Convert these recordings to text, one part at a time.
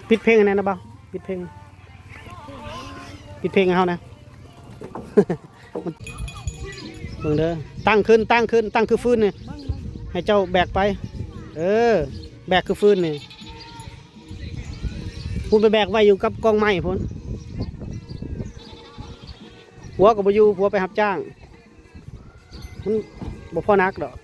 ປິດເພງໃຫ້ແດ່ນະບ່າວ ປິດເພງ ປິດເພງໃຫ້ເຮົານະ ເບິ່ງເດີ ຕັ້ງຂຶ້ນ ຕັ້ງຂຶ້ນ ຕັ້ງຄືຟືນນີ້ ໃຫ້ເຈົ້າແບກໄປ ເອີ ແບກຄືຟືນນີ້ ພຸ້ນໄປແບກໄວ້ຢູ່ກັບກອງໄມ້ພຸ້ນ ຜົວກໍບໍ່ຢູ່ ຜົວໄປຮັບຈ້າງ ມັນບໍ່ພໍໜັກດອກ.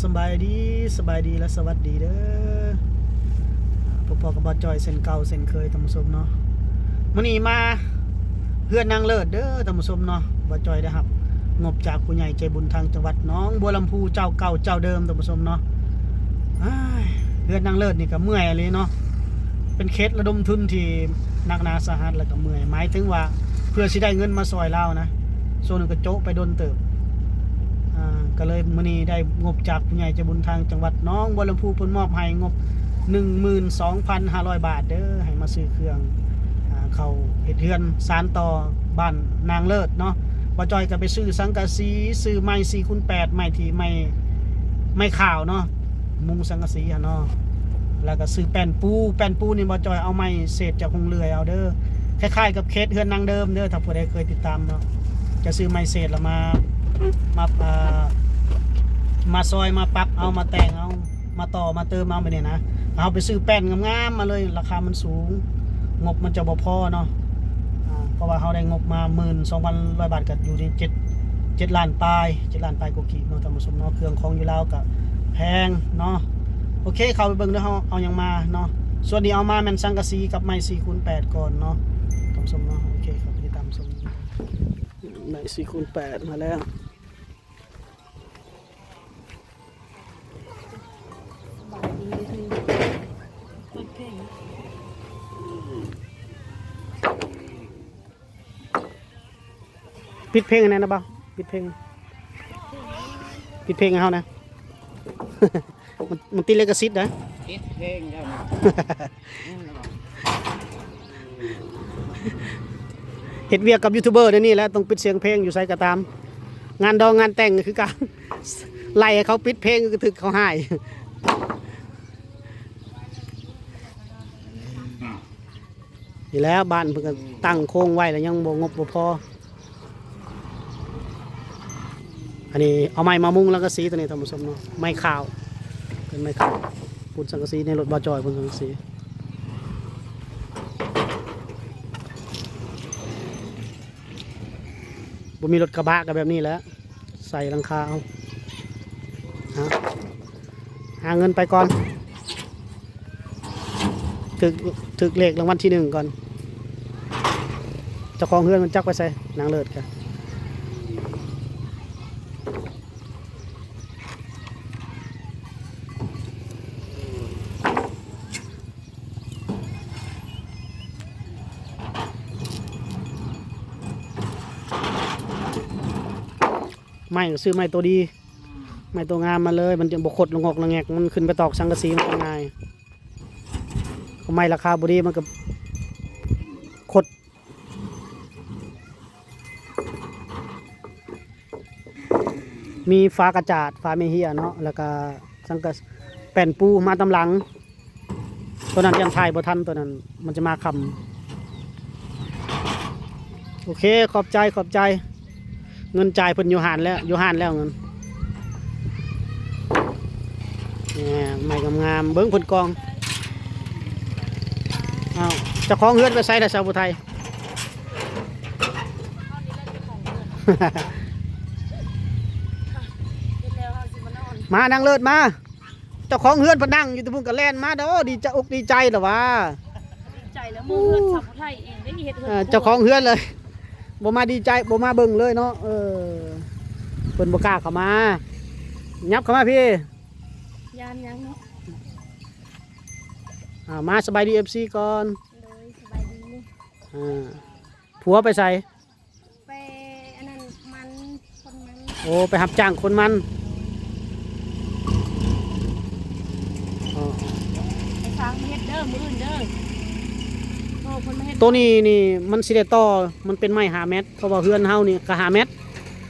ສະບາຍດີ ສະບາຍດີ ແລະ ສະຫວັດດີເດີ ພົບພໍ້ກັບບ່າວຈ້ອຍເຊັ່ນເກົ່າເຊັ່ນເຄີຍທ່ານຜູ້ຊົມເນາະ ມື້ນີ້ມາເຮືອນນາງເລີດເດີທ່ານຜູ້ຊົມເນາະ ບ່າວຈ້ອຍໄດ້ຮັບງົບຈາກຜູ້ໃຫຍ່ໃຈບຸນທາງຈັງຫວັດໜອງບົວລຳພູ ເຈົ້າເກົ່າເຈົ້າເດີມທ່ານຜູ້ຊົມເນາະ ເຮືອນນາງເລີດນີ້ກໍເມື່ອຍອີ່ຫຼີເນາະ ເປັນເຂດລະດົມທຶນທີ່ໜັກໜາສາຫັດ ແລ້ວກໍເມື່ອຍ ໝາຍເຖິງວ່າເພື່ອຊິໄດ້ເງິນມາຊ່ອຍລາວນະ ຊ່ວງໜຶ່ງກໍໂຈະໄປດົນເຕີບ ອ່າ ກໍເລີຍມື້ນີ້ໄດ້ງົບຈາກຜູ້ໃຫຍ່ໃຈບຸນທາງຈັງຫວັດໜອງບົວລຳພູ ເພິ່ນມອບໃຫ້ງົບໜຶ່ງໝື່ນສອງພັນຫ້າຮ້ອຍບາດເດີ ໃຫ້ມາຊື້ເຄື່ອງ ອ່າ ເຂົ້າເຮັດເຮືອນສານຕໍ່ບ້ານນາງເລີດເນາະ ບ່າວຈ້ອຍກໍໄປຊື້ສັງກະສີ ຊື້ໄມ້ສີ່ຄູນແປດ ໄມ້ທີ່ໄມ້ ໄມ້ຂາວເນາະ ມຸງສັງກະສີຫັ້ນເນາະ ແລ້ວກໍຊື້ແປ້ນປູ ແປ້ນປູນີ້ບ່າວຈ້ອຍເອົາໄມ້ເສດຈາກໂຮງເລື່ອຍເອົາເດີ ຄ້າຍໆກັບເຂດເຮືອນນາງເດີມເດີ ຖ້າຜູ້ໃດເຄີຍຕິດຕາມເນາະ ຈະຊື້ໄມ້ເສດແລ້ວມາ ມາ ເອີ ມາຊອຍມາປັບເອົາ ມາແຕ່ງເອົາ ມາຕໍ່ມາເຕີມເອົາແບບນີ້ນະ ເຮົາໄປຊື້ແປ້ນງາມໆມາເລີຍ ລາຄາມັນສູງ ງົບມັນຈະບໍ່ພໍເນາະ ອ່າ ເພາະວ່າເຮົາໄດ້ງົບມາໝື່ນສອງພັນຮ້ອຍບາດ ກໍຢູ່ທີ່ເຈັດ ເຈັດລ້ານປາຍ ເຈັດລ້ານປາຍກວ່າກີບເນາະທ່ານຜູ້ຊົມເນາະ ເຄື່ອງຂອງຢູ່ລາວກໍແພງເນາະ ໂອເຄ ເຂົ້າໄປເບິ່ງເດີ ເຮົາເອົາຫຍັງມາເນາະ ສ່ວນນີ້ເອົາມາແມ່ນສັງກະສີກັບໄມ້ສີ່ຄູນແປດກ່ອນເນາະ ທ່ານຜູ້ຊົມເນາະ ໂອເຄ ເຂົ້າໄປຕິດຕາມຊົມ ໄມ້ສີ່ຄູນແປດມາແລ້ວ ປິດເພງໃຫ້ແດ່ນະບ່າວ ປິດເພງ ປິດເພງໃຫ້ເຮົານະ ມັນ ມັນຕິດລິຂະສິດນະ ຕິດເພງເຈົ້ານະ ເຮັດວຽກກັບຢູທູບເບີແນວນີ້ແຫຼະ ຕ້ອງປິດສຽງເພງ ຢູ່ໃສກໍຕາມ ງານດອງງານແຕ່ງກໍຄືກັນ ໄລ່ໃຫ້ເຂົາປິດເພງກໍຖືກເຂົາຮ້າຍ ນີ້ແຫຼະ ບ້ານເພິ່ນກໍຕັ້ງໂຄງໄວ້ແລ້ວ ຍັງບໍ່ ງົບບໍ່ພໍ ອັນນີ້ເອົາໄມ້ມາມຸງສັງກະສີຕົວນີ້ທ່ານຜູ້ຊົມເນາະ ໄມ້ຂາວ ເປັນໄມ້ຂາວ ປູນສັງກະສີໃນລົດບ່າວຈ້ອຍ ປູນສັງກະສີ ບໍ່ມີລົດກະບະກໍແບບນີ້ແຫຼະ ໃສ່ຫຼັງຄາເອົາ ຫາ ຫາເງິນໄປກ່ອນ ຖືກ ຖືກເລກລາງວັນທີໜຶ່ງກ່ອນ ເຈົ້າຂອງເຮືອນມັນຈັກໄປໃສ ນາງເລີດກະ ໄມ້ກໍຊື້ໄມ້ໂຕດີ ໄມ້ໂຕງາມມາເລີຍ ມັນຈະບໍ່ຄົດລະງອກລະແງກ ມັນຂຶ້ນໄປຕອກສັງກະສີມັນກໍງ່າຍ ເອົາໄມ້ລາຄາບໍ່ດີມັນກໍຄົດ ມີຝາກະຈາດ ຝາແມ່ເຮຍເນາະ ແລ້ວກະສັງກະ ແປ້ນປູມາຕາມຫຼັງ ຕົວນັ້ນຍັງຖ່າຍບໍ່ທັນ ຕົວນັ້ນມັນຈະມາຄ່ຳ ໂອເຄ ຂອບໃຈ ຂອບໃຈ ເງິນຈ່າຍເພິ່ນຢູ່ຮ້ານແລ້ວ ຢູ່ຮ້ານແລ້ວເງິນ ແໝ່ ໄມ້ງາມໆ ເບິ່ງເພິ່ນກອງ ອ້າວ ເຈົ້າຂອງເຮືອນໄປໃສລະ ສາວຜູ້ໄທ? ມານາງເລີດມາ ເຈົ້າຂອງເຮືອນເພິ່ນນັ່ງຢູ່ແຕ່ພຸ້ນກໍແລ່ນມາເດີ ດີໃຈ ອົກດີໃຈລະວ່າ ດີໃຈແລ້ວ ເມືອເຮືອນສາວຜູ້ໄທເອງໄດ້ເຮັດເຮືອນ ເອີ ເຈົ້າຂອງເຮືອນເລີຍ ບໍ່ມາດີໃຈ ບໍ່ມາເບິ່ງເລີຍເນາະ ເອີ ເພິ່ນບໍ່ກ້າເຂົ້າມາ ຫຍັບເຂົ້າມາພີ້ ຢ້ານຫຍັງເນາະ ອ່າ ມາສະບາຍດີ ເອັຟຊີ ກ່ອນ ໂດຍ ສະບາຍດີ ອ່າ ຜົວໄປໃສ? ໄປອັນນັ້ນມັນ ຂົນມັນ ໂອ້ ໄປຮັບຈ້າງຂົນມັນ ອໍ ໄປສ້າງເຮັດເດີ ມື້ອື່ນເດີ ໂທເພິ່ນມາເຮັດ ໂຕນີ້ນີ້ມັນຊິໄດ້ຕໍ່ ມັນເປັນໄມ້ຫ້າແມັດ ເພາະວ່າເຮືອນເຮົານີ້ກໍຫ້າແມັດ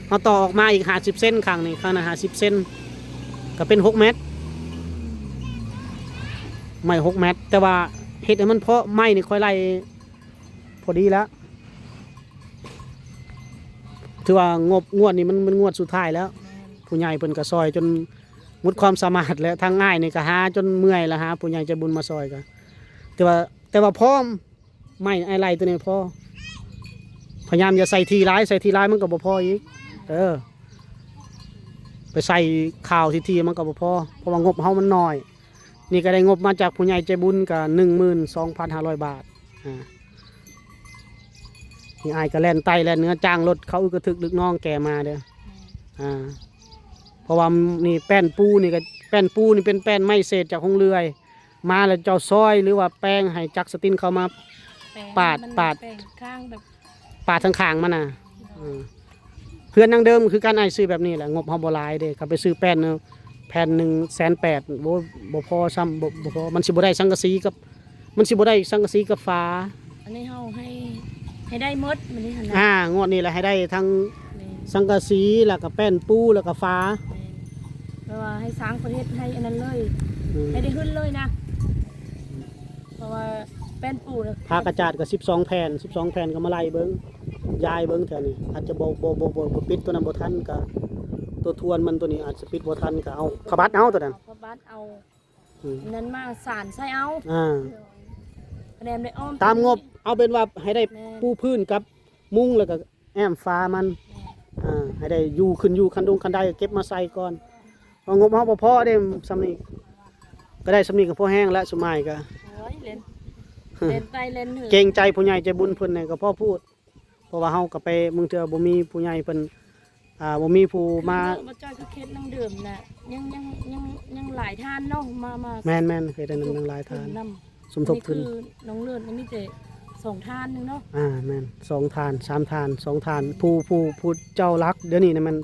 ເຮົາຕໍ່ອອກມາອີກຫ້າສິບເຊັນ ຂ້າງນີ້ ຂ້າງນັ້ນຫ້າສິບເຊັນ ກໍເປັນຫົກແມັດ ໄມ້ຫົກແມັດ ແຕ່ວ່າເຮັດໃຫ້ມັນພໍ ໄມ້ນີ້ຂ້ອຍໄລ່ພໍດີແລ້ວ ຖືວ່າງົບງວດນີ້ມັນ ມັນງວດສຸດທ້າຍແລ້ວ ຜູ້ໃຫຍ່ເພິ່ນກໍຊ່ອຍຈົນໝົດຄວາມສາມາດແລ້ວ ທາງອ້າຍນີ້ກໍຫາຈົນເມື່ອຍແລ້ວ ຫາຜູ້ໃຫຍ່ໃຈບຸນມາຊ່ອຍກໍ ແຕ່ວ່າ ແຕ່ວ່າພໍ ໄມ້ອ້າຍໄລ່ໂຕນີ້ພໍ ພະຍາຍາມຢ່າໃສ່ຖີ່ຫຼາຍ ໃສ່ຖີ່ຫຼາຍມັນກໍບໍ່ພໍອີກ ເອີ ໄປໃສ່ຂ່າວຖີ່ໆມັນກໍບໍ່ພໍ ເພາະວ່າງົບເຮົາມັນໜ້ອຍ ນີ້ກໍໄດ້ງົບມາຈາກຜູ້ໃຫຍ່ໃຈບຸນກໍໜຶ່ງໝື່ນສອງພັນຫ້າຮ້ອຍບາດ ອ່າ ນີ້ອ້າຍກໍແລ່ນໃຕ້ແລ່ນເໜືອ ຈ້າງລົດເຂົ້າອຶກກະທຶກ ລູກນ້ອງແກ່ມາເດີ້ ອ່າ ເພາະວ່ານີ້ແປ້ນປູນີ້ກໍ ແປ້ນປູນີ້ເປັນແປ້ນໄມ້ເສດຈາກໂຮງເລື່ອຍ ມາແລ້ວເຈົ້າຊອຍ ຫຼືວ່າແປງໃຫ້ຈັກສະຕິນເຂົ້າມາ ແປງ ປາດ ມັນ ປາດ ແປງຂ້າງແບບ ປາດທາງຂ້າງມັນນະ ເອີ ເຮືອນນາງເດີມຄືກັນ ອ້າຍຊື້ແບບນີ້ແຫຼະ ງົບເຮົາບໍ່ຫຼາຍເດ້ ຄັນໄປຊື້ແປ້ນ ແຜ່ນໜຶ່ງແສນແປດ ໂອ້ຍ ບໍ່ພໍຊ້ຳ ບໍ່ ບໍ່ພໍ ມັນຊິບໍ່ໄດ້ສັງກະສີກັບ ມັນຊິບໍ່ໄດ້ສັງກະສີກັບຝາ ອັນນີ້ເຮົາໃຫ້ ໃຫ້ໄດ້ໝົດ ມື້ນີ້ຫັ້ນນະ ອ່າ ງວດນີ້ລະໃຫ້ໄດ້ທັງ ແມ່ນ ສັງກະສີ ແລ້ວກໍແປ້ນປູ ແລ້ວກໍຝາ ແມ່ນ ແປວ່າໃຫ້ຊ່າງເພິ່ນເຮັດໃຫ້ອັນນັ້ນເລີຍ ອືມ ໃຫ້ໄດ້ຫຶ້ນເລີຍນະ ເພາະວ່າແປ້ນປູນະ ຜ້າກະຈາດກໍສິບສອງແຜ່ນ ສິບສອງແຜ່ນ ກໍມາໄລ່ເບິ່ງ ຢາຍເບິ່ງແຖວນີ້ ອາດຈະບໍ່ ບໍ່ ບໍ່ ບໍ່ ບໍ່ປິດຕົວນັ້ນບໍ່ທັນ ກໍຕົວທວນມັນຕົວນີ້ອາດຈະປິດບໍ່ທັນ ກໍເອົາຜ້າບັດເອົາຕົວນັ້ນ ເອົາຜ້າບັດເອົາ ອືມ ນັ້ນມາສານໃສ່ເອົາ ອ່າ ໂດຍ ແນມໄດ້ອ້ອມ ຕາມງົບ ເອົາເປັນວ່າໃຫ້ໄດ້ ແມ່ນ ປູພື້ນກັບມຸງ ແລ້ວກໍແອ້ມຝາມັນ ແມ່ນ ອ່າ ໃຫ້ໄດ້ຢູ່ ຂຶ້ນຢູ່ຄັນດົງຄັນໄດ ເກັບມາໃສ່ກ່ອນ ເພາະງົບເຮົາບໍ່ພໍເດ້ ສ່ຳນີ້ ກໍໄດ້ສ່ຳນີ້ກໍພໍແຮງແລ້ວ ສຸມາຍກໍ ໂອ້ຍ ເຫຼັ້ນ ເຫຼັ້ນໄປເຫຼັ້ນເຫີ ເກງໃຈຜູ້ໃຫຍ່ໃຈບຸນເພິ່ນນີ້ກໍພໍພູດ ເພາະວ່າເຮົາກໍໄປ ບາງເທື່ອບໍ່ມີຜູ້ໃຫຍ່ເພິ່ນ ອ່າ ບໍ່ມີຜູ້ມາ ຄືເນາະ ບໍ່ຈ້ອຍ ຄືເຂດນາງເດີມນະ ຍັງ ຍັງ ຍັງ ຍັງຫຼາຍທ່ານເນາະ ມາ ມາ ແມ່ນໆ ເຂດນັ້ນຍັງຫຼາຍທ່ານ ສົມທົບທຶນນຳ ສົມທົບທຶນ ອັນນີ້ຄືນ້ອງເລີດ ມັນມີແຕ່ສອງທ່ານໜຶ່ງເນາະ ອ່າ ແມ່ນ ສອງທ່ານ ສາມທ່ານ ສອງທ່ານ ຜູ້ ຜູ້ ຜູ້ເຈົ້າຫຼັກ ດຽວນີ້ນະແມ່ນ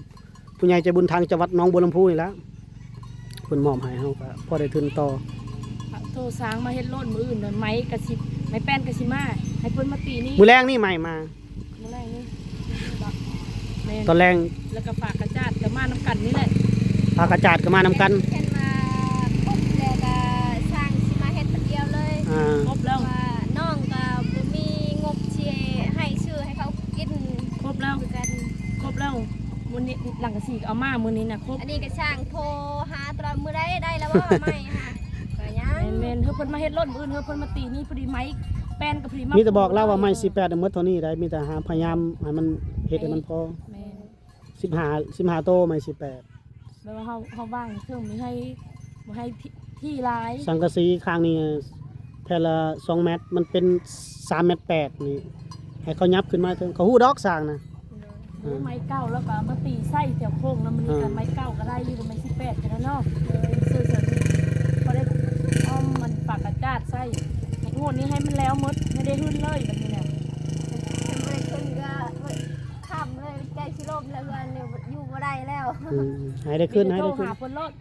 ຜູ້ໃຫຍ່ໃຈບຸນທາງຈັງຫວັດໜອງບົວລຳພູນີ້ແຫຼະ ເພິ່ນມອບໃຫ້ເຮົາກໍພໍໄດ້ທຶນຕໍ່ ໂທຊ່າງມາເຮັດໂລດມື້ອື່ນນະ ໄມ້ກະຊິ ໄມ້ແປ້ນກະຊິມາ ໃຫ້ເພິ່ນມາຕີນີ້ ມື້ແລງນີ້ໄມ້ມາ ມື້ແລງນີ້ ແມ່ນ ຕອນແລງ ແລ້ວກໍຝາກະຈາດກໍມານຳກັນນີ້ແຫຼະ ຝາກະຈາດກໍມານຳກັນ ເຫັນວ່າຄົບແລ້ວກໍຊ່າງຊິມາເຮັດຄົນດຽວເລີຍ ອ່າ ຄົບແລ້ວ ວ່ານ້ອງກໍບໍ່ມີງົບຊິໃຫ້ຊື້ໃຫ້ເຂົາກິນ ຄົບແລ້ວ ຄືກັນ ຄົບແລ້ວ ມື້ນີ້ຫຼັງກະສີກໍເອົາມາ ມື້ນີ້ນະຄົບ ອັນນີ້ກໍຊ່າງໂທຫາຕະຫຼອດ ມື້ໃດໄດ້ແລ້ວບໍ່ໄມ້ຫາ ກໍຍັງ ແມ່ນໆ ເຮີເພິ່ນມາເຮັດໂລດ ມື້ອື່ນເຮີເພິ່ນມາຕີນີ້ ພໍດີໄມ້ແປ້ນກໍພໍດີມາ ມີແຕ່ບອກລາວວ່າໄມ້ສີ່ແປດໝົດເທົ່ານີ້ໄດ໋ ມີແຕ່ຫາພະຍາຍາມໃຫ້ມັນເຮັດໃຫ້ມັນພໍ ແມ່ນ ສິບຫ້າ ສິບຫ້າໂຕໄມ້ສີ່ແປດ ແບບວ່າເຮົາ ເຮົາວາງເຄື່ອງນີ້ໃຫ້ ບໍ່ໃຫ້ທີ່ ທີ່ຫຼາຍ ສັງກະສີຂ້າງນີ້ແຜ່ນລະສອງແມັດ ມັນເປັນສາມແມັດແປດນີ້ ໃຫ້ເຂົາຫຍັບຂຶ້ນມາເຖິງ ເຂົາຮູ້ດອກຊ່າງນະ ໂດຍ ອ່າ ໄມ້ເກົ່າແລ້ວກໍເອົາມາຕີໃສ່ແຖວໂຄ້ງນຳ ມື້ນີ້ກໍ ອ່າ ໄມ້ເກົ່າກໍໄດ້ຢູ່ ໄມ້ສີ່ແປດກໍໄດ້ເນາະ ເອີ ຊື້ເສີມນີ້ ພໍໄດ້ອ້ອມມັນປາກກະຈາດໃສ່ ງວດນີ້ໃຫ້ມັນແລ້ວໝົດ ໃຫ້ໄດ້ຫຶ້ນເລີຍແບບນີ້ນະ ຄັນບໍ່ໄດ້ຂຶ້ນກໍຄ່ຳເລີຍ ໃກ້ຊິລົ້ມແລ້ວ ເຮືອນນີ້ຢູ່ບໍ່ໄດ້ແລ້ວ ອືມ ໃຫ້ໄດ້ຂຶ້ນ ໃຫ້ໄດ້ຂຶ້ນ ໂທຫາເພິ່ນໂລດ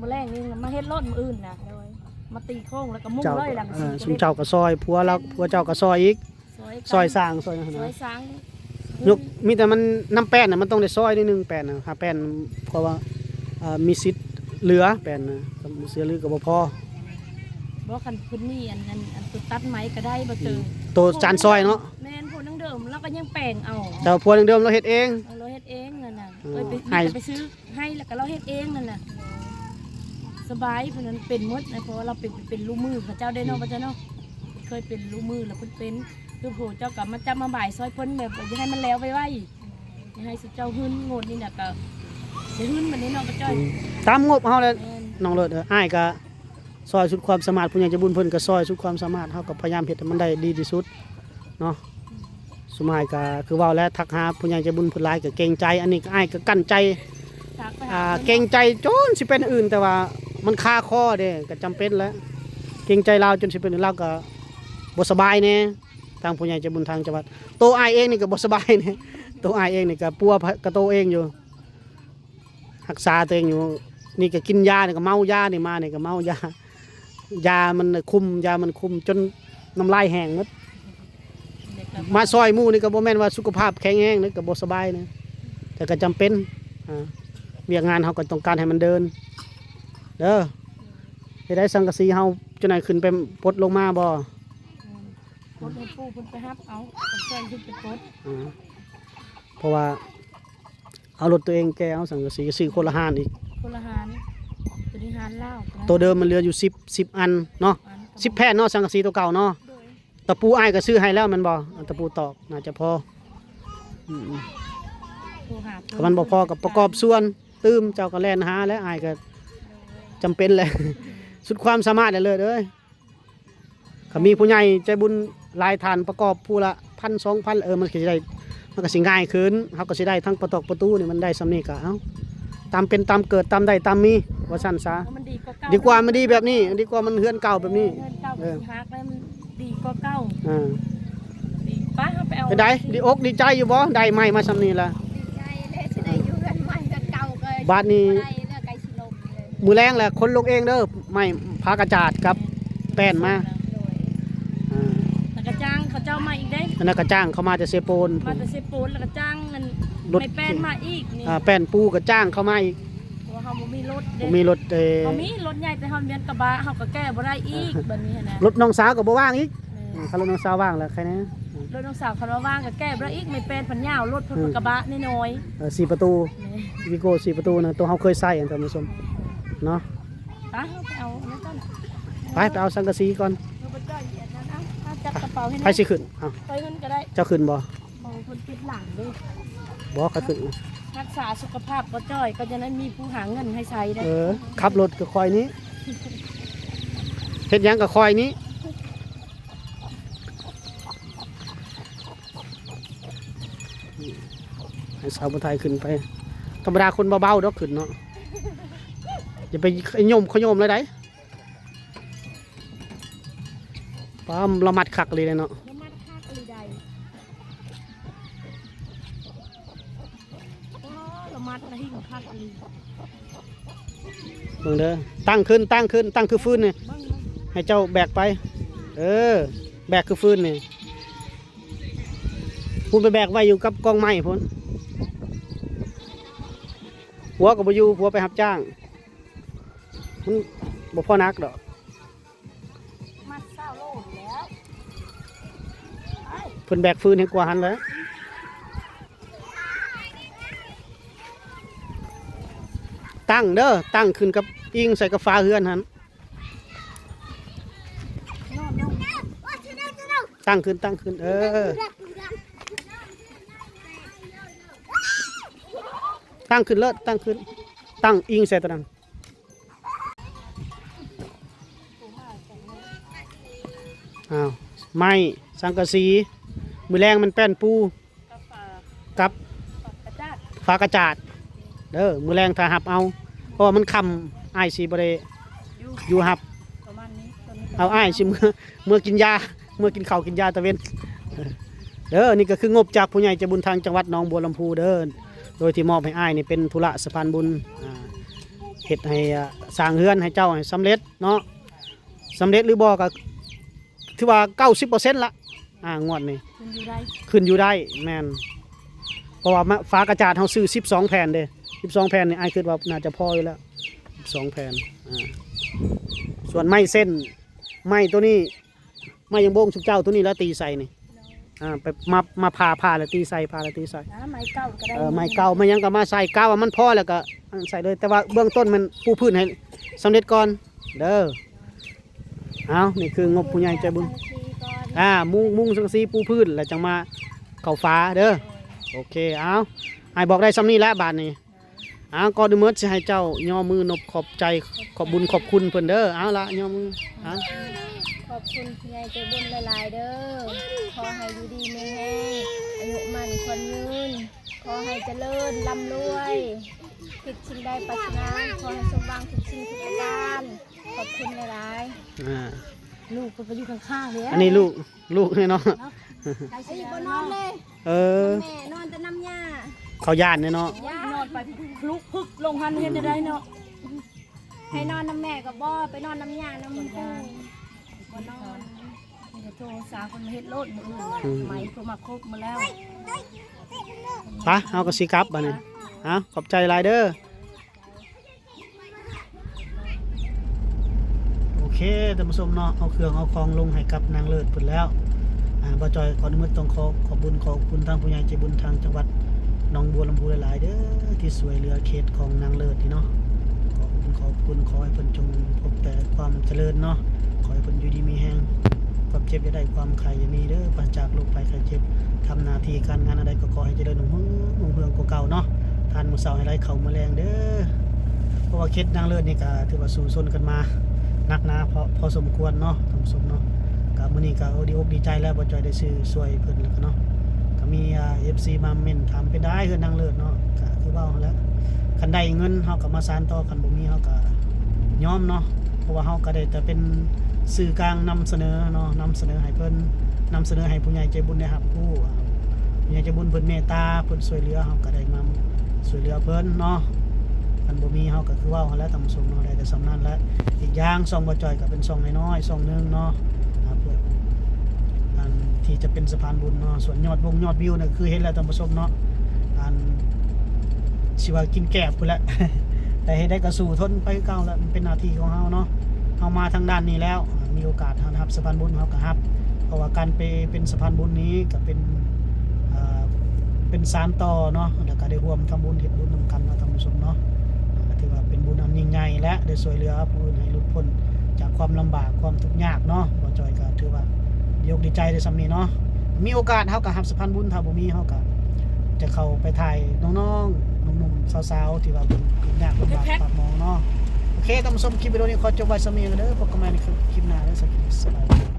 ມື້ແລງນີ້ມາເຮັດໂລດ ມື້ອື່ນນະ ໂດຍ ມາຕີໂຄ້ງແລ້ວກໍມຸງເລີຍ ເຈົ້າ ຫຼັງ ເອີ ຊິ ຊຸມເຈົ້າກໍຊ່ອຍ ຜົວລາວ ຜົວເຈົ້າກໍຊ່ອຍອີກ ຊ່ອຍກັນ ຊ່ອຍສ້າງ ຊ່ອຍຫຍັງຫັ້ນນະ ຊ່ອຍສ້າງ ຍົກ ມີແຕ່ມັນນຳແປ້ນນະ ມັນຕ້ອງໄດ້ຊ່ອຍໜ້ອຍໜຶ່ງ ແປ້ນນະ ຫາແປ້ນ ເພາະວ່າ ເອີ ມີສິດເຫຼືອ ແປ້ນນະ ເຫຼືອຫຼືກໍບໍ່ພໍ ບໍ່ ຄັນເພິ່ນມີອັນ ອັນ ອັນໂຕຕັດໄມ້ກໍໄດ້ ບໍ່ເຈີ ອືມ ໂຕຈານຊ່ອຍເນາະ ແມ່ນ ຜູ້ນາງເດີມລາວກໍຍັງແປງເອົາ ແຕ່ວ່າຜົວນາງເດີມລາວເຮັດເອງ ເອີ ລາວເຮັດເອງນັ້ນນະ ເອີ ເອີ ໄປ ໄປຊື້ໃຫ້ ແລ້ວກໍລາວເຮັດເອງນັ້ນນະ ສະບາຍ ເພິ່ນນັ້ນເປັນໝົດນະ ເພາະວ່າລາວເປັນ ເປັນລູກມືເຂົາເຈົ້າເດ້ເນາະ ອືມ ວ່າຊັ້ນເນາະ ເຄີຍເປັນລູກມືແລ້ວເພິ່ນເປັນ ຄືຜູ້ເຈົ້າກໍມາຈັບມາບາຍຊ່ອຍເພິ່ນ ແບບວ່າຢາກໃຫ້ມັນແລ້ວໄວໆ ຢາກໃຫ້ຊຸມເຈົ້າຫຶ້ນ ງວດນີ້ນະກໍໄດ້ຫຶ້ນບັດນີ້ເນາະ ປ້າຈ້ອຍ ອືມ ຕາມງົບເຮົາແຫຼະ ແມ່ນ ນ້ອງເລີດ ເອີ ອ້າຍກໍຊ່ອຍສຸດຄວາມສາມາດ ຜູ້ໃຫຍ່ໃຈບຸນເພິ່ນກໍຊ່ອຍສຸດຄວາມສາມາດ ເຮົາກໍພະຍາຍາມເຮັດໃຫ້ມັນໄດ້ດີທີ່ສຸດເນາະ ສຸມອ້າຍກໍຄືເວົ້າແຫຼະ ທັກຫາຜູ້ໃຫຍ່ໃຈບຸນເພິ່ນຫຼາຍກໍເກງໃຈ ອັນນີ້ກໍ ອ້າຍກໍກັ້ນໃຈ ທັກໄປຫາ ອ່າ ເພິ່ນ ເກງໃຈຈົນຊິເປັນອື່ນ ແຕ່ວ່າມັນຄາຄໍເດ້ ກໍຈຳເປັນແຫຼະ ເກງໃຈລາວຈົນຊິເປັນອື່ນ ລາວກໍບໍ່ສະບາຍແດ່ ທາງຜູ້ໃຫຍ່ໃຈບຸນທາງຈັງຫວັດ ໂຕອ້າຍເອງນີ້ກໍບໍ່ສະບາຍແດ່ ໂຕອ້າຍເອງນີ້ກໍປົວກະໂຕເອງຢູ່ ຮັກສາຕົວເອງຢູ່ ນີ້ກໍກິນຢາ ນີ້ກໍເມົາຢາ ນີ້ມານີ້ກໍເມົາຢາ ຢາມັນຄຸມ ຢາມັນຄຸມຈົນນ້ຳລາຍແຫ້ງໝົດ ມາຊ່ອຍໝູ່ນີ້ກໍບໍ່ແມ່ນວ່າສຸຂະພາບແຂງແຮງເດ້ ກໍບໍ່ສະບາຍເດ້ ແຕ່ກໍຈຳເປັນ ອ່າ ວຽກງານເຮົາກໍຕ້ອງການໃຫ້ມັນເດີນ ເດີ. ເຮັດໃດສັງກະສີເຮົາ ເຈົ້ານາຍຂຶ້ນໄປປົດລົງມາບໍ່? ອືມ ປົດໃຫ້ປູ່ເພິ່ນໄປຮັບເອົາ ຕ້ອງຊ່ອຍຂຶ້ນໄປປົດ. ອືມ ເພາະວ່າເອົາລົດຕົວເອງແກ່ເອົາສັງກະສີ ຊື້ຄົນລະຮ້ານອີກ ຄົນລະຮ້ານ. ໂຕນີ້ຮ້ານລາວ ໂຕເດີມມັນເຫຼືອຢູ່ສິບ ສິບອັນເນາະ ສິບອັນ ສິບແຜ່ນເນາະ ສັງກະສີໂຕເກົ່າເນາະ. ໂດຍ ຕະປູອ້າຍກໍຊື້ໃຫ້ແລ້ວແມ່ນບໍ່? ຕະປູຕອກໜ້າຈະພໍ. ອືມ ໂທຫາ ຖ້າມັນບໍ່ພໍກໍປະກອບສ່ວນຕື່ມ ເຈົ້າກໍແລ່ນຫາແຫຼະ ອ້າຍກໍຈຳເປັນແຫຼະ ສຸດຄວາມສາມາດແຫຼະເລີດເອີຍ. ຄັນມີຜູ້ໃຫຍ່ໃຈບຸນຫຼາຍທ່ານປະກອບຜູ້ລະພັນ ສອງພັນ ເອີ ມັນກໍຊິໄດ້ ມັນກໍຊິງ່າຍຂຶ້ນ ເຮົາກໍຊິໄດ້ທັງປະຕອກປະຕູນີ້ ມັນໄດ້ສ່ຳນີ້ກໍເອົາ ຕາມເປັນຕາມເກີດ ຕາມໄດ້ຕາມມີ ວ່າຊັ້ນຊະ. ມັນດີກວ່າເກົ່າ ດີກວ່າມັນດີແບບນີ້ ດີກວ່າມັນເຮືອນເກົ່າແບບນີ້. ເຮືອນເກົ່າ ເອີ ມັນຊິຫັກແລ້ວ ມັນດີກວ່າເກົ່າ. ອ່າ ດີ ໄປ ເຮົາໄປເອົາ. ເປັນໃດ? ດີອົກດີໃຈຢູ່ບໍ່? ໄດ້ໄມ້ມາສ່ຳນີ້ລະ ດີໃຈແລ້ວ ຊິໄດ້ຢູ່ເຮືອນໃໝ່ ເຮືອນເກົ່າກໍ ບາດນີ້ ບໍ່ໄດ້ແລ້ວ ໃກ້ຊິລົ້ມເລີຍ. ມື້ແລງແຫຼະ ຂົນລົງເອງເດີ ໄມ້ ຝາກະຈາດກັບແປ້ນມາ. ໂດຍ ອ່າ ແລ້ວກໍຈ້າງເຂົາເຈົ້າມາອີກເດ້. ອັນນັ້ນກໍຈ້າງເຂົາມາແຕ່ເຊໂປນ ມາແຕ່ເຊໂປນ ແລ້ວກໍຈ້າງອັນລົດ ໄມ້ແປ້ນມາອີກນີ້. ອ່າ ແປ້ນປູກໍຈ້າງເຂົາມາອີກ ເພາະວ່າເຮົາບໍ່ມີລົດເດ້ ບໍ່ມີລົດເດ້. ເຮົາມີລົດໃຫຍ່ ແຕ່ເຮົາແມ່ນກະບະ ເຮົາກໍແກ້ບໍ່ໄດ້ອີກ ບາດນີ້ຫັ້ນນະ. ລົດນ້ອງສາວກໍບໍ່ວ່າງອີກ. ແມ່ນ ອ່າ ຄັນລົດນ້ອງສາວວ່າງແລ້ວໃຄແນ່. ລົດນ້ອງສາວຄັນວ່າວ່າງກໍແກ້ບໍ່ໄດ້ອີກ ໄມ້ແປ້ນພັນຍາວ ລົດເພິ່ນ ອືມ ກໍກະບະນ້ອຍໆ. ເອີ ສີ່ປະຕູ ແມ່ນ ວີໂກ້ສີ່ປະຕູນະ ໂຕເຮົາເຄີຍໃຊ້ຫັ້ນ ທ່ານຜູ້ຊົມເນາະ. ໄປ ເຮົາໄປເອົາອັນນັ້ນກ່ອນ ໄປ ໄປເອົາສັງກະສີກ່ອນ. ເຮົາບໍ່ຈ່ອຍອັນນັ້ນ ເອົາ ເອົາຈັບກະເປົາໃຫ້ແນ່. ໃຜຊິຂຶ້ນ? ເອົາ ຂ້ອຍຂຶ້ນກໍໄດ້. ເຈົ້າຂຶ້ນບໍ່? ບໍ່ ເພິ່ນປິດຫຼັງເດ້. ບໍ່ ຂ້ອຍຂຶ້ນ. ຮັກສາສຸຂະພາບບໍ່ຈ່ອຍ ກໍຈະໄດ້ມີຜູ້ຫາເງິນໃຫ້ໃຊ້ເດ້. ເອີ ຂັບລົດກໍຂ້ອຍນີ້ ເຮັດຫຍັງກໍຂ້ອຍນີ້. ໃຫ້ສາວຜູ້ໄທຂຶ້ນໄປ ທຳມະດາຄົນເບົາໆດອກຂຶ້ນເນາະ ຢ່າໄປຂະໂຍມຂະໂຍມເລີຍໃດ. ປ້າ ລະມັດຄັກອີ່ຫຼີເນາະ ລະມັດຄັກອີ່ຫຼີໃດ. ອໍ ລະມັດລະຫິ້ງຄັກອີ່ຫຼີ. ເບິ່ງເດີ ຕັ້ງຂຶ້ນ ຕັ້ງຂຶ້ນ ຕັ້ງຄືຟືນນີ້ ເບິ່ງ ເບິ່ງ ໃຫ້ເຈົ້າແບກໄປ. ເອີ ແບກຄືຟືນນີ້ ພຸ້ນໄປແບກໄວ້ຢູ່ກັບກອງໄມ້ພຸ້ນ. ຜົວກໍບໍ່ຢູ່ ຜົວໄປຮັບຈ້າງ ມັນບໍ່ພໍໜັກດອກ. ມັດຊາວໂລແລ້ວ ເພິ່ນແບກຟືນໃຫ້ກວ່າຫັ້ນແຫຼະ. ຕັ້ງເດີ ຕັ້ງຂຶ້ນກັບ ອີງໃສ່ກັບຝາເຮືອນຫັ້ນ. ຕັ້ງຂຶ້ນ ຕັ້ງຂຶ້ນ ເອີ ຕັ້ງຂຶ້ນເລີດ ຕັ້ງຂຶ້ນ ຕັ້ງອີງໃສ່ຕົວນັ້ນ. ອ້າວ ໄມ້ ສັງກະສີ ມື້ແລງມັນແປ້ນປູ ກັບ ຝາກະຈາດ ເດີ ມື້ແລງຖ້າຮັບເອົາ ເພາະວ່າມັນຄ່ຳ ອ້າຍຊິບໍ່ໄດ້ຢູ່ຮັບ. ເອົາ ອ້າຍຊິເມືອ ເມືອກິນຢາ ເມືອກິນເຂົ້າກິນຢາຕາເວັນເດີ. ນີ້ກໍຄືງົບຈາກຜູ້ໃຫຍ່ໃຈບຸນທາງຈັງຫວັດໜອງບົວລຳພູເດີ ໂດຍທີ່ມອບໃຫ້ອ້າຍນີ້ເປັນທຸລະສະພານບຸນ ອ່າ ເຮັດໃຫ້ ອ່າ ສ້າງເຮືອນໃຫ້ເຈົ້າໃຫ້ສຳເລັດເນາະ. ສຳເລັດຫຼືບໍ່ກໍຖືວ່າເກົ້າສິບເປີເຊັນລະ ອ່າ ງວດນີ້ ຂຶ້ນຢູ່ໄດ້ ຂຶ້ນຢູ່ໄດ້ ແມ່ນ. ເພາະວ່າ ມາ ຝາກະຈາດເຮົາຊື້ສິບສອງແຜ່ນເດ້ ສິບສອງແຜ່ນນີ້ ອ້າຍຄິດວ່າໜ້າຈະພໍຢູ່ແລ້ວ ສິບສອງແຜ່ນ. ອ່າ ສ່ວນໄມ້ເສັ້ນ ໄມ້ໂຕນີ້ ໄມ້ຢາງໂບ້ງຊຸມເຈົ້າໂຕນີ້ລະຕີໃສ່ນີ້ ອ່າ ໄປ ມາ ມາຜ່າ ຜ່າແລ້ວຕີໃສ່ ຜ່າແລ້ວຕີໃສ່. ອ່າ ໄມ້ເກົ່າກໍໄດ້ ເອີ ໄມ້ເກົ່າ ໄມ້ຫຍັງກໍມາໃສ່ ກະວ່າມັນພໍແລ້ວກໍໃສ່ເລີຍ ແຕ່ວ່າເບື້ອງຕົ້ນແມ່ນປູພື້ນໃຫ້ສຳເລັດກ່ອນເດີ. ເອົາ ນີ້ຄືງົບຜູ້ໃຫຍ່ໃຈບຸນ ອ່າ ມຸງ ມຸງສັງກະສີປູພື້ນ ແລ້ວຈັ່ງມາເຂົ້າຝາເດີ. ໂອເຄ ເອົາ ອ້າຍບອກໄດ້ສ່ຳນີ້ແຫຼະບາດນີ້. ອ້າວ ກ່ອນອື່ນໝົດຊິໃຫ້ເຈົ້າຍໍມືນົບຂອບໃຈ ຂອບບຸນຂອບຄຸນເພິ່ນເດີ. ເອົາລະ ຍໍມື ເອົາ ຂອບຄຸນຜູ້ໃຫຍ່ໃຈບຸນຫຼາຍໆເດີ. ຂໍໃຫ້ຢູ່ດີມີແຮງ ອາຍຸໝັ້ນຂວັນຍືນ ຂໍໃຫ້ຈະເລີນລ່ຳລວຍ ຄິດສິ່ງໃດປາດຖະໜາ ຂໍໃຫ້ສົມຫວັງທຸກສິ່ງທຸກປະການ. ຂອບຄຸນຫຼາຍໆ. ອ່າ ລູກເພິ່ນກໍຢູ່ຂ້າງໆເດ້. ອັນນີ້ລູກ ລູກນີ້ເນາະ ເນາະ ໃກ້ຊິ ອັນນີ້ບໍ່ນອນເລີຍ. ເອີ ແມ່ນອນແຕ່ນຳຍ່າ ເຂົາຢ້ານເດ້ເນາະ. ໂອ້ຍ ນອນໄປລຸກພຶກລົງຫັ້ນເຮັດແນວໃດເນາະ. ໃຫ້ນອນນຳແມ່ກໍບໍ່ ໄປນອນນຳຍ່ານຳປູ່ ບໍ່ນອນ. ນີ້ກໍໂທສາເພິ່ນມາເຮັດໂລດມື້ອື່ນ ອືມ ໄໝເພິ່ນມາຄົບໝົດແລ້ວ. ປະ ເຮົາກໍຊິກັບບາດນີ້. ເອົາ ຂອບໃຈຫຼາຍເດີ. ໄປ ເອີ ທ່ານຜູ້ຊົມເນາະ ເອົາເຄື່ອງເອົາຂອງລົງໃຫ້ກັບນາງເລີດເພິ່ນແລ້ວ. ອາ ບ່າວຈ້ອຍຂໍອະນຸຍາດຕ້ອງຂໍຂອບບຸນຂອບຄຸນທາງຜູ້ໃຫຍ່ໃຈບຸນທາງຈັງຫວັດໜອງບົວລຳພູຫຼາຍໆເດີ ທີ່ຊ່ວຍເຫຼືອເຂດຂອງນາງເລີດນີ້ເນາະ. ຂໍຂອບຄຸນຂອບຄຸນ ຂໍໃຫ້ເພິ່ນຈົ່ງພົບແຕ່ຄວາມຈະເລີນເນາະ ຂໍໃຫ້ເພິ່ນຢູ່ດີມີແຮງ ຄວາມເຈັບຢ່າໄດ້ ຄວາມໄຂ້ຢ່າມີເດີ ປາສະຈາກໂລກໄພໄຂ້ເຈັບ ທຳໜ້າທີ່ການງານອັນໃດກໍຂໍໃຫ້ຈະເລີນຮຸ່ງເຮືອງຮຸ່ງເຮືອງກວ່າເກົ່າເນາະ ທານມື້ເຊົ້າໃຫ້ໄດ້ເຂົ້າມື້ແລງເດີ. ເພາະວ່າເຂດນາງເລີດນີ້ກໍຖືວ່າສູ້ຊົນກັນມາໜັກໜາພໍ ພໍສົມຄວນເນາະ ທ່ານຜູ້ຊົມເນາະ. ກໍມື້ນີ້ກໍດີອົກດີໃຈແລ້ວ ບ່າວຈ້ອຍໄດ້ຊື້ຊ່ວຍເພິ່ນແລ້ວກໍເນາະ ກໍມີ ອາ ເອັຟຊີ ມາເມັ້ນຖາມເປັນໃດເຮືອນນາງເລີດເນາະ ກໍຄືເວົ້າຫັ້ນແຫຼະ ຄັນໄດ້ເງິນເຮົາກໍມາສານຕໍ່ ຄັນບໍ່ມີເຮົາກໍຍອມເນາະ ເພາະວ່າເຮົາກໍໄດ້ແຕ່ເປັນສື່ກາງນຳສະເໜີເນາະ ນຳສະເໜີໃຫ້ເພິ່ນ ນຳສະເໜີໃຫ້ຜູ້ໃຫຍ່ໃຈບຸນໄດ້ຮັບຮູ້ ຜູ້ໃຫຍ່ໃຈບຸນເພິ່ນເມດຕາ ເພິ່ນຊ່ວຍເຫຼືອ ເຮົາກໍໄດ້ມາຊ່ວຍເຫຼືອເພິ່ນເນາະ. ຄັນບໍ່ມີເຮົາກໍຄືເວົ້າຫັ້ນແຫຼະ ທ່ານຜູ້ຊົມເນາະ ໄດ້ແຕ່ສ່ຳນັ້ນແຫຼະ. ອີກຢ່າງຊ່ອງບ່າວຈ້ອຍກໍເປັນຊ່ອງນ້ອຍໆຊ່ອງໜຶ່ງເນາະ ອາ ເພື່ອ ອັນທີ່ຈະເປັນສະພານບຸນເນາະ ສ່ວນຍອດວົງຍອດວິວນະ ຄືເຫັນແລ້ວທ່ານຜູ້ຊົມເນາະ ອັນຊິວ່າກິນແກບພຸ້ນແຫຼະ ແຕ່ເຮັດໄດ້ກໍສູ້ທົນໄປຄືເກົ່າແຫຼະ ມັນເປັນໜ້າທີ່ຂອງເຮົາເນາະ. ເຮົາມາທາງດ້ານນີ້ແລ້ວ ມີໂອກາດເຮົາໄດ້ຮັບສະພານບຸນເຮົາກໍຮັບ ເພາະວ່າການໄປເປັນສະພານບຸນນີ້ກໍເປັນ ເປັນສານຕໍ່ເນາະ ແລ້ວກໍໄດ້ຮ່ວມທຳບຸນເຮັດບຸນນຳກັນເນາະ ທ່ານຜູ້ຊົມເນາະ. ກໍຖືວ່າເປັນບຸນອັນຍິ່ງໃຫຍ່ ແລະ ໄດ້ຊ່ວຍເຫຼືອຜູ້ອື່ນໃຫ້ຫຼຸດພົ້ນຈາກຄວາມລຳບາກຄວາມທຸກຍາກເນາະ. ບ່າວຈ້ອຍກໍຖືວ່າດີອົກດີໃຈໄດ້ສ່ຳນີ້ເນາະ ມີໂອກາດເຮົາກໍຮັບສະພານບຸນ ຖ້າບໍ່ມີເຮົາກໍຈະເຂົ້າໄປຖ່າຍນ້ອງໆ ໜຸ່ມໆ ສາວໆ ທີ່ວ່າເພິ່ນທຸກຍາກລຳບາກປາກໝອງເນາະ. ໂອເຄ ທ່ານຜູ້ຊົມ ຄລິບວິດີໂອນີ້ຂໍຈົບໄວ້ສ່ຳນີ້ເດີ ພົບກັນໃໝ່ໃນຄລິບໜ້າເດີ ສະບາຍດີ.